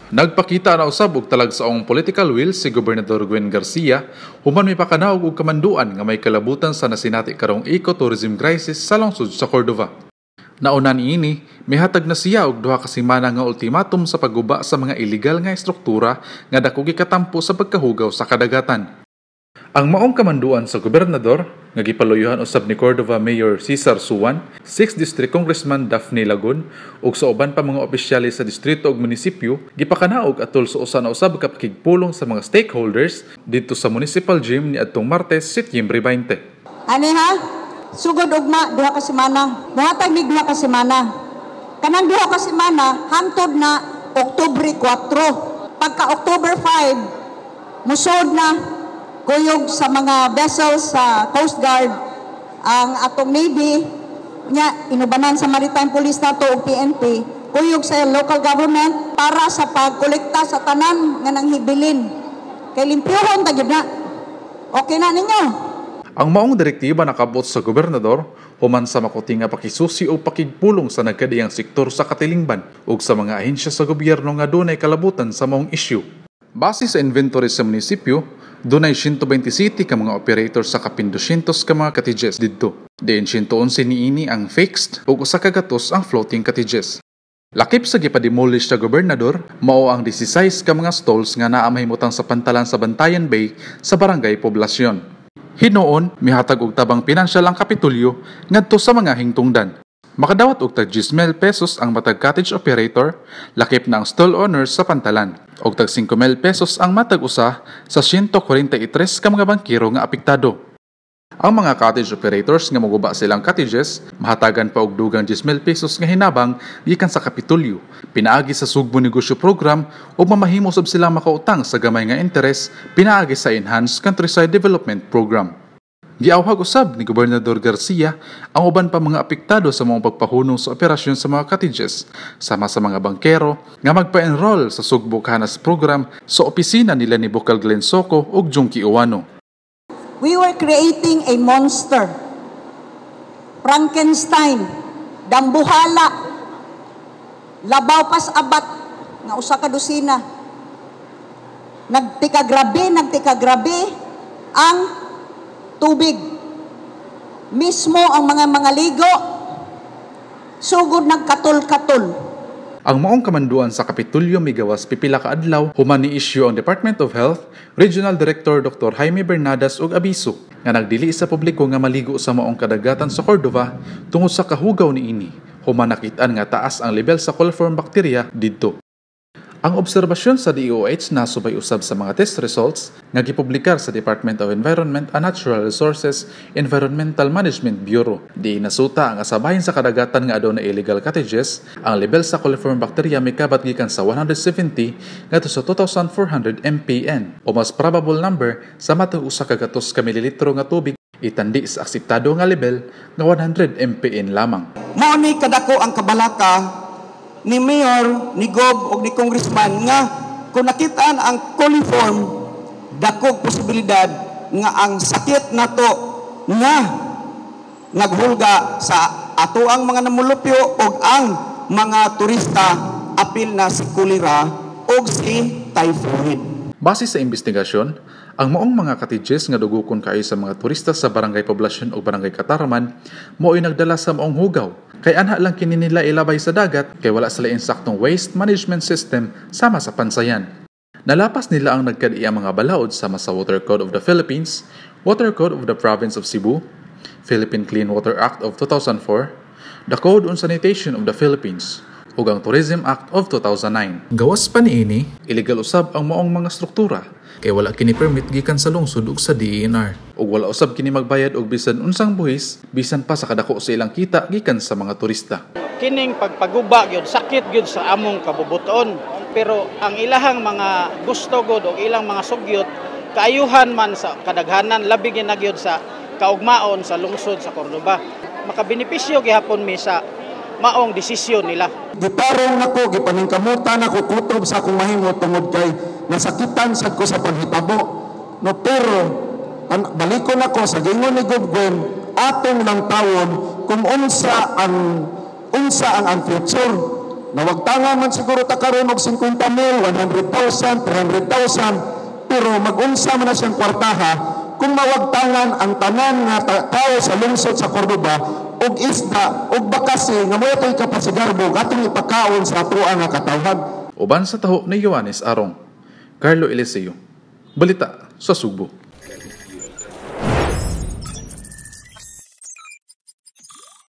Nagpakita na usab og talagsaong political will si Gobernador Gwen Garcia human mipakanaog og kamanduan nga may kalabutan sa nasinati karong ecotourism crisis sa lungsod sa Cordova. Nauna niini, mihatag na siya og 2 ka semana nga ultimatum sa pagguba sa mga illegal nga estruktura nga dako gikatampo sa pagkahugaw sa kadagatan. Ang maong kamanduan sa gobernador nga gipaluyuhan usab ni Cordova Mayor Cesar Suan, 6th District Congressman Daphne Lagun ug sa uban pa mga opisyales sa distrito ug munisipyo gipakanaog atol sa usa na usab ka pakigpulong sa mga stakeholders didto sa Municipal Gym niadtong Martes, Setyembre 20. Ani ha? Sugod ugma, 2 ka semana. Muhatag mig 2 ka semana. Kanang 2 ka semana, hangtod na Oktubre 4. Pagka October 5, musod na kuyog sa mga vessels sa Coast Guard ang atong Navy nya, inubanan sa Maritime Police nato ug PNP, kuyog sa local government para sa pagkolekta sa tanan nga nanghibilin kay limpyuhon ta gyud na. Okay na ninyo? Ang maong direktiba nakabot sa gobernador human sa makuti nga pakisusi o pakigpulong sa nagkadiyang sektor sa katilingban ug sa mga ahensya sa gobyerno nga dunay kalabutan sa maong issue. Base sa inventory sa munisipyo, dunay 127 ka mga operator sa kapin 200 ka mga cottages didto. Diin 111 niini ang fixed ug 100 ang floating cottages. Lakip sa gipademolish sa gobernador, mao ang 16 ka mga stalls nga naa mahimutang sa pantalan sa Bantayan Bay sa Barangay Poblacion. Hinuon, mihatag og tabang pinansyal ang Kapitolyo ngadto sa mga hingtungdan. Makadawat og tag 10,000 pesos ang matag cottage operator, lakip na ang stall owners sa pantalan, og tag 5,000 pesos ang matag usa sa 143 ka mga bangkero nga apektado. Ang mga cottage operators nga moguba silang cottages, mahatagan pa og dugang 10,000 pesos nga hinabang gikan sa Kapitolyo, pinaagi sa Sugbo Negosyo Program, ug mamahimo sab silang makautang sa gamay nga interes pinaagi sa Enhanced Countryside Development Program. Giawhag usab ni Gobernador Garcia ang uban pa mga apektado sa mga pagpahunong sa operasyon sa mga cottages sama sa mga bangkero nga magpa-enroll sa Sugbo Kahanas Program sa opisina nila ni Bokal Glenn Soco ug Junkie Uwano. We were creating a monster. Frankenstein, dambuhala, labaw pas abat nga 1 ka dosina. Nagtikagrabe, nagtikagrabe ang tubig. Mismo ang mga ligo, sugod nagkatol-katol. Ang maong kamanduan sa Kapitolyo migawas pipila ka adlaw human ni issue ang Department of Health Regional Director Dr. Jaime Bernadas og abiso nga nagdili sa publiko nga maligo sa maong kadagatan sa Cordova tungod sa kahugaw niini human nakit-an nga taas ang level sa coliform bacteria didto. Ang obserbasyon sa DOH nasubay usab sa mga test results nga gipublikar sa Department of Environment and Natural Resources Environmental Management Bureau. Di nasuta ang asabahin sa kadagatan nga aduna illegal cottages, ang level sa coliform bacteria mikabat gikan sa 170 ngadto sa 2,400 MPN o mas probable number sa matag 100 ka mililitro nga tubig itandi sa akseptado nga level nga 100 MPN lamang. Mao ni kadako ang kabalaka ni Mayor, ni Gob ug ni Congressman nga kung nakitaan ang coliform, dakog posibilidad nga ang sakit nato nga naghulga sa ato ang mga namulupyo ug ang mga turista, apil na si cholera ug si typhoid. Base sa investigasyon, ang maong mga cottages nga dugukon kaayo sa mga turista sa Barangay Poblacion o Barangay Catarman mao'y nagdala sa maong hugaw. Kay anha lang kini nila ilabay sa dagat kay wala sila insaktong waste management system sama sa pansayan. Nalapas nila ang nagkadiya mga balaod sama sa Water Code of the Philippines, Water Code of the Province of Cebu, Philippine Clean Water Act of 2004, the Code on Sanitation of the Philippines, ug ang Tourism Act of 2009. Gawas pa niini, illegal usab ang maong mga struktura kay wala kini permit gikan sa lungsod ug sa DENR. Ug wala usab kini magbayad og bisan unsang buhis bisan pa sa kadako sa ilang kita gikan sa mga turista. Kining pagpaguba gyud, sakit gyud sa among kabubuton, pero ang ilahang mga gusto gud og ilang mga sugyot, kaayuhan man sa kadaghanan, labi gyud na gyud sa kaugmaon sa lungsod sa Cordova. Makabenepisyo gihapon mi sa maong desisyon nila. Gitarong nako, gipaningkamutan nako kutob sa akong mahimo tungod kay nasakitan sad ko sa panghitabo. No, pero balikon ako sa gingon ni Gob Gwen, atong lang tawon kung unsa ang future. Nawagtangan man siguro ta karon og 50 mil, 100,000, 300,000, pero mag-unsa man na siyang kwartaha kung mawagtangan ang tanan nga tao sa lungsod sa Cordoba og isda og bakasi nga mo ito'y kapasigarbo atong ipakaon sa atoa nga katawhan. Uban sa taho ni Yohanes Arong, Carlo Eliseo, Balita sa Sugbo.